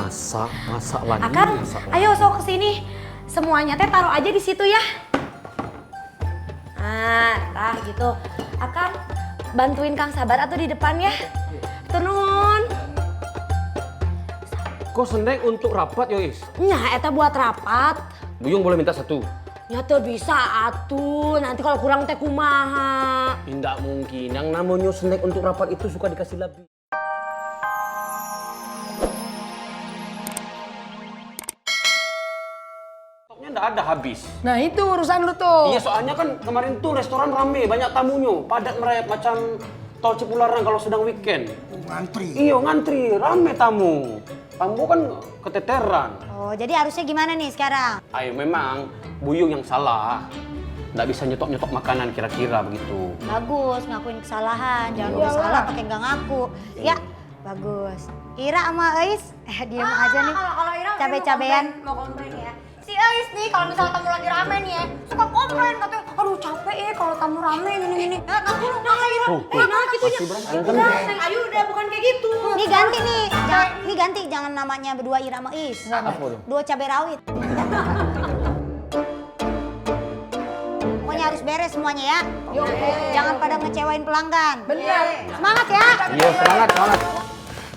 Masak lagi. Akang, ayo sok kesini. Semuanya teh taruh aja di situ ya. Nah, gitu. Akang, bantuin Kang Sabar atau di depan ya. Tenun. Kok sendek untuk rapat ya, Is? Nya, eta buat rapat. Buyung boleh minta satu? Ya teh bisa atuh. Nanti kalau kurang teh kumaha. Tidak mungkin. Yang namanya sendek untuk rapat itu suka dikasih lebih. Nggak ada habis. Nah itu urusan lu tuh. Iya, soalnya kan kemarin tuh restoran rame, banyak tamunya, padat merayap macam tol Cipularang kalau sedang weekend. Ngantri. Iya, ngantri, rame tamu. Tamu kan keteteran. Oh, jadi harusnya gimana nih sekarang? Ayo, memang Buyung yang salah. Nggak bisa nyetok-nyetok makanan kira-kira begitu. Bagus, ngakuin kesalahan. Jangan lupa salah pakai nggak ngaku. Ya, bagus. Ira sama Ais, diam aja nih. Kalau Ira Cabe-cabean. mau komplain ya. Si Ais nih kalau misalnya tamu lagi rame nih ya, suka komplain katanya, aduh capek ya kalau tamu rame gini-gini. Nah, Ira. Nah, gitu ya. Neng Ayu udah bukan kayak gitu. Nih ganti nih. Nih ganti, jangan namanya berdua Ira sama Ais. Apa tuh? Dua cabai rawit. Pokoknya harus beres semuanya ya. Jangan pada ngecewain pelanggan. Bener. Semangat ya. Iya, semangat.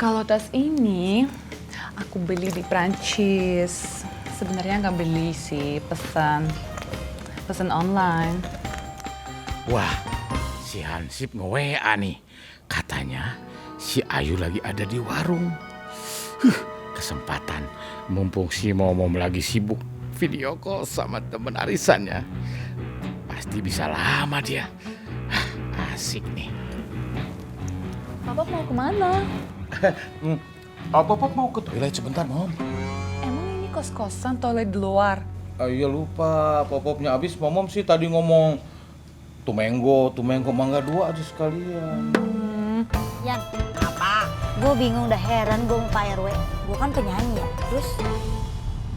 Kalau tas ini aku beli di Prancis. Sebenarnya nggak beli sih, pesan online. Wah, si Hansip nge-WA nih. Katanya si Ayu lagi ada di warung. Kesempatan mumpung si Momom lagi sibuk video call sama temen arisannya. Pasti bisa lama dia. Asik nih. Papa mau kemana? Papa mau ke toilet sebentar, Mom. Emang ini kos-kosan toilet di luar? Iya lupa, popopnya habis. Momom sih tadi ngomong Tumenggo, mangga 2 aja sekalian. Yan, apa? Gue bingung dah heran gue sama Pak RW. Gue kan penyanyi ya. Terus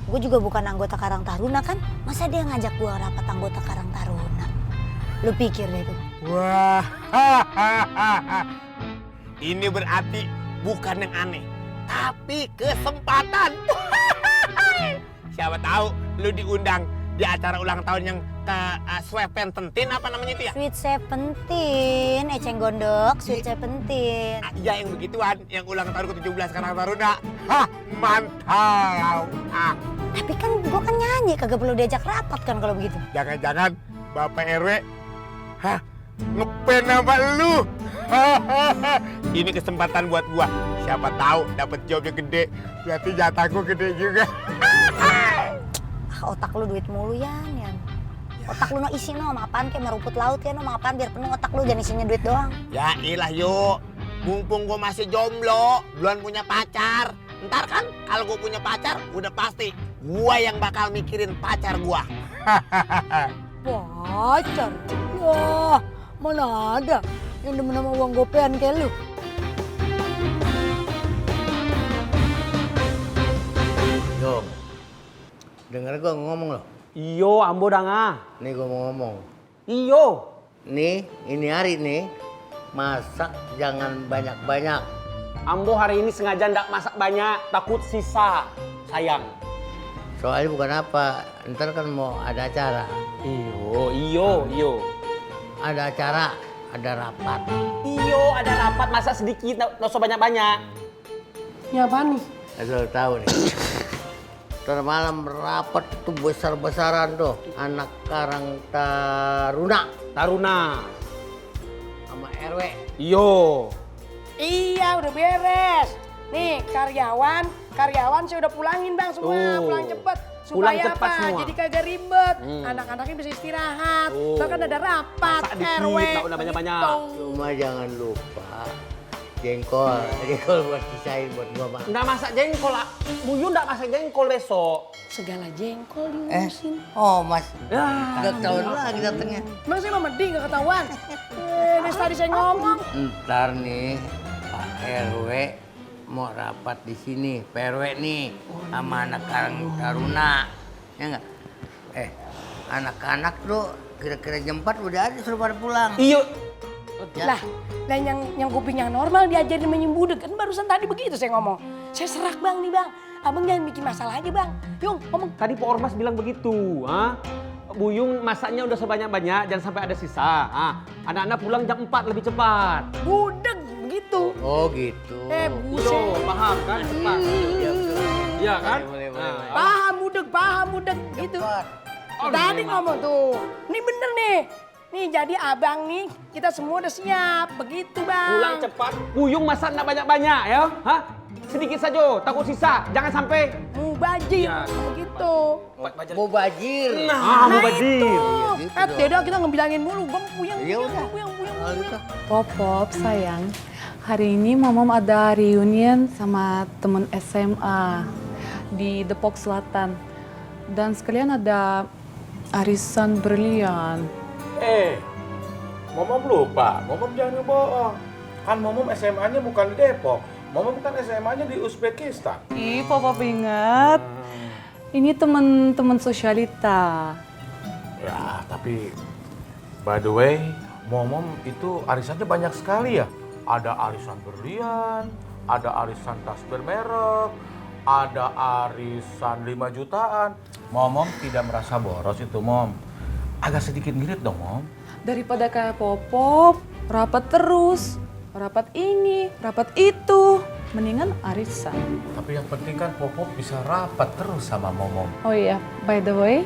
gue juga bukan anggota Karang Taruna kan. Masa dia ngajak gue rapat anggota Karang Taruna? Lu pikir deh tuh. Wah, ini berarti bukan yang aneh, tapi kesempatan. Siapa tahu lu diundang di acara ulang tahun yang ke Swepententin apa namanya itu ya? Sweet Seventeen, Eceng Gondok, Sweet Seventeen. Ya yang begituan, yang ulang tahun ke-17 Karang Taruna. Hah, mantap. Tapi kan gue kan nyanyi, kagak perlu diajak rapat kan kalau begitu. Jangan-jangan Bapak RW, ngepen sama lu. Ini kesempatan buat gua. Siapa tahu dapat jobnya gede, berarti jatahku gede juga. Otak lu duit mulu Yan. Otak lu no isi no, sama apaan kayak rumput laut ya no, sama apaan biar penuh otak lu, jangan isinya duit doang. Ya ilah yuk, mumpung gua masih jomblo, belum punya pacar. Ntar kan kalau gua punya pacar, udah pasti gua yang bakal mikirin pacar gua. Pacar? Wah, mana ada yang demen sama uang gopean kayak lu. Yo, denger gue ngomong loh. Iyo, ambo danga. Nih gue mau ngomong. Iyo. Nih, ini hari nih, masak jangan banyak-banyak. Ambo hari ini sengaja ndak masak banyak, takut sisa. Sayang. Soalnya bukan apa, ntar kan mau ada acara. Iyo. Ada acara, ada rapat. Iyo, ada rapat, masak sedikit, nggak usah banyak-banyak. Ya apaan nih? Asal tahu nih. Ntar malam rapat tuh besar-besaran tuh. Anak Karang Taruna. Sama RW. Iyo. Iya udah beres. Nih karyawan saya udah pulangin bang semua, pulang cepet. Pulang Supaya cepat apa? semua. Jadi kagak ribet. Anak-anaknya bisa istirahat. Ntar kan ada rapat, Masak dikit, RW. nggak udah banyak-banyak. gitu. Cuma jangan lupa jengkol buat sisain buat gua mak. Nggak masak jengkol, Buyung nggak masak jengkol besok. Segala jengkol diurusin. Oh mas, Ya. udah tahun lagi datangnya. Emang saya mama di nggak ketahuan. Ini tadi saya ngomong. Ntar nih Pak RW mau rapat di sini, Pak RW nih sama anak Karang Taruna, ya nggak? Anak-anak tuh kira-kira jam 4 udah ada suruh pada pulang. Iyo. Lah, dan yang kuping yang normal diajarin menyembudek kan barusan tadi begitu saya ngomong. Saya serak bang nih bang, abang jangan bikin masalah aja bang. Yung, ngomong. Tadi Pak Ormas bilang begitu. Buyung masaknya udah sebanyak-banyak, jangan sampai ada sisa. Anak-anak pulang jam 4 lebih cepat. Budeg begitu. Oh gitu. Buset. Tuh, paham kan? Cepat. Iya kan? Boleh. Paham budeg gitu. Tadi ngomong tuh. Ini bener nih. Nih jadi abang nih, kita semua udah siap. Begitu bang. Pulang cepat. Buyung masak enggak banyak-banyak ya. Sedikit saja, takut sisa. Jangan sampai. Mubajir. Iya. Begitu. Mubajir. Mubazir. Itu. Beda kita ngebilangin mulu. Gue puyeng. Ya udah. Popop sayang, hari ini Momom ada reunian sama temen SMA di Depok Selatan. Dan sekalian ada arisan berlian. Momom lupa. Momom jangan bohong. Kan Momom SMA-nya bukan di Depok. Momom kan SMA-nya di Uzbekistan. Ih, Popop ingat. Ini temen-temen sosialita. Ya, tapi by the way, Momom itu arisannya banyak sekali ya. Ada arisan berlian, ada arisan tas bermerek, ada arisan 5 jutaan. Momom tidak merasa boros itu, Mom. Agak sedikit ngirit dong, Mom. Daripada kayak Popop, rapat terus. Rapat ini, rapat itu. Mendingan arisan. Tapi yang penting kan Popop bisa rapat terus sama Momom. Oh iya, by the way,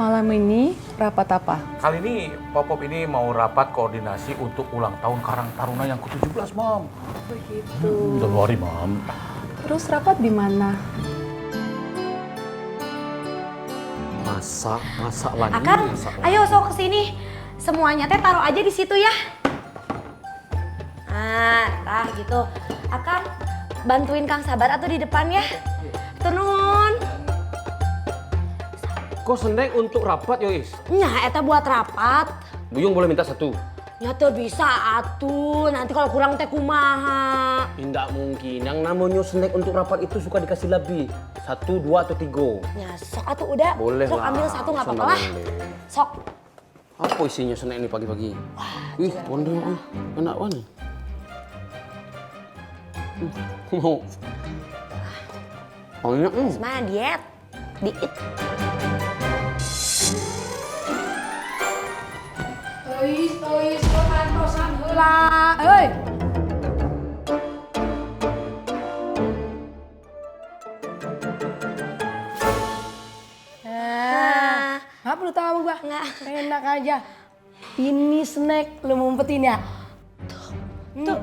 malam ini rapat apa? Kali ini Popop ini mau rapat koordinasi untuk ulang tahun Karang Taruna yang ke-17, Mom. Begitu. Don't worry, Mom. Terus rapat di mana? Masak lagi. Akang, ayo sok kesini. Semuanya teh taruh aja di situ ya. Nah, gitu. Akang, bantuin Kang Sabar atau di depan ya. Tenun. Kok snack untuk rapat, Yois? Nah, eta buat rapat. Buyung boleh minta satu. Ya tuh bisa atuh. Nanti kalau kurang teh kumaha. Tidak mungkin. Yang namanya snack untuk rapat itu suka dikasih lebih. 1, 2, atau 3. Ya sok atuh udah. Boleh sok lah. ambil satu nggak apa-apa lah. Boleh. Sok. Apa isinya snack ini pagi-pagi? Ih, wonder enak banget. Mau. Oh, enak. Semangat diet. Diet. Ois, kosan heula. Heuy. Apa lu tahu gua? Nggak. Enak aja. Ini snack lu mau umpetin ya? Tuh.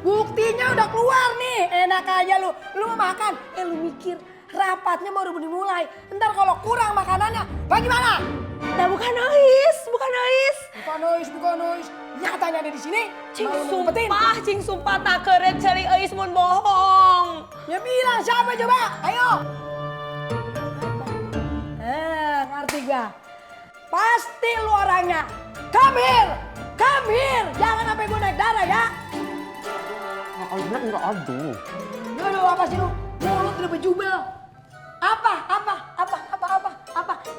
Buktinya udah keluar nih. Enak aja lu. Lu mau makan? Lu mikir rapatnya baru dimulai. Ntar kalau kurang makanannya, bagaimana? Nah, bukan Ois. Bukan noise. Nyatanya ada di sini. Cing sumpah tak keren cari Ois mun bohong. Ya bilang siapa coba? Ayo. Ngerti gua. Pasti lu orangnya. Come here. Jangan sampai gua naik darah ya. Nah, kalau snack enggak ada. Lu apa sih lu? Mulut udah bejubel. Apa?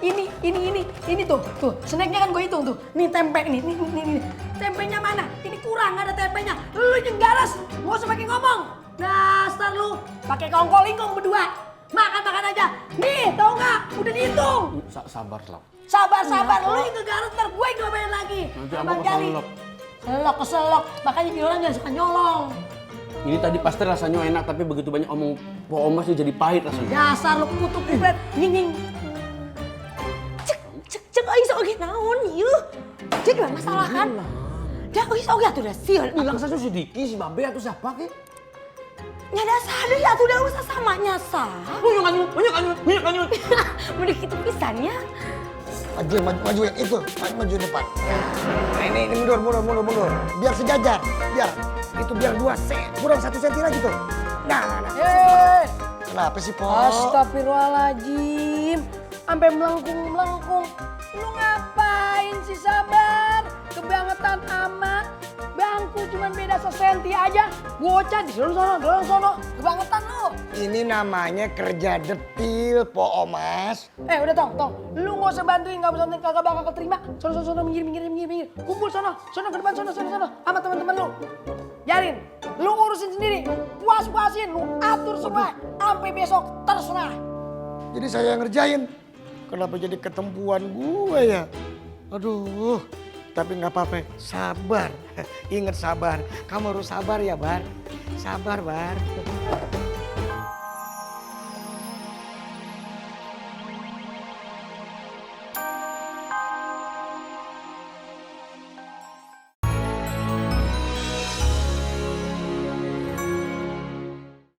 Ini tuh. Snacknya kan gue hitung tuh. Nih tempe nih. Tempenya mana? Ini kurang ada tempenya. Lu yang garas. Gak usah pakai ngomong. Dasar lu. Pakai kongkolingkong berdua. Makan aja. Nih, tau nggak? Udah dihitung. Sabar lah. Sabar. Lu yang ngegaras ntar gue yang ngobain lagi. Nanti Abang abang Jali. Keselok. Makanya di orang jangan suka nyolong. Ini tadi pasti rasanya enak, tapi begitu banyak omong Pak Omas jadi pahit rasanya. Dasar lu kutu kupret. Nying. Cek Ois oge naon ieu. Cek lah masalah kan. Dah Ois oge atuh dah sieun. Bilang saja sedikit si Babe atau siapa ke? Nyada sadar ya atuh dah usah sama nyasa. Banyak anyut. Mending kitu pisan ya. Maju yang itu, maju depan. Nah, ini mundur. Biar sejajar, biar 2 kurang 1 senti lagi tuh. Nah. Kenapa sih, Po? Astagfirullahaladzim. Sampai melengkung. Lu ngapain sih Sabar? Kebangetan amat. Bangku cuman beda sesenti aja. Bocah di sono. Kebangetan lu. Ini namanya kerja detil, Po Omas. Udah tong. Lu gak usah bantuin, kagak bakal keterima. Sono, minggir. Kumpul sono ke depan sono. Sama teman-teman lu. Jarin, Lu urusin sendiri. Puas-puasin, lu atur semua. Sampai besok terserah. Jadi saya yang ngerjain. Kenapa jadi ketempuan gue ya? Aduh, tapi nggak apa-apa. Sabar. Ingat sabar. Kamu harus sabar ya, Bar. Sabar, Bar.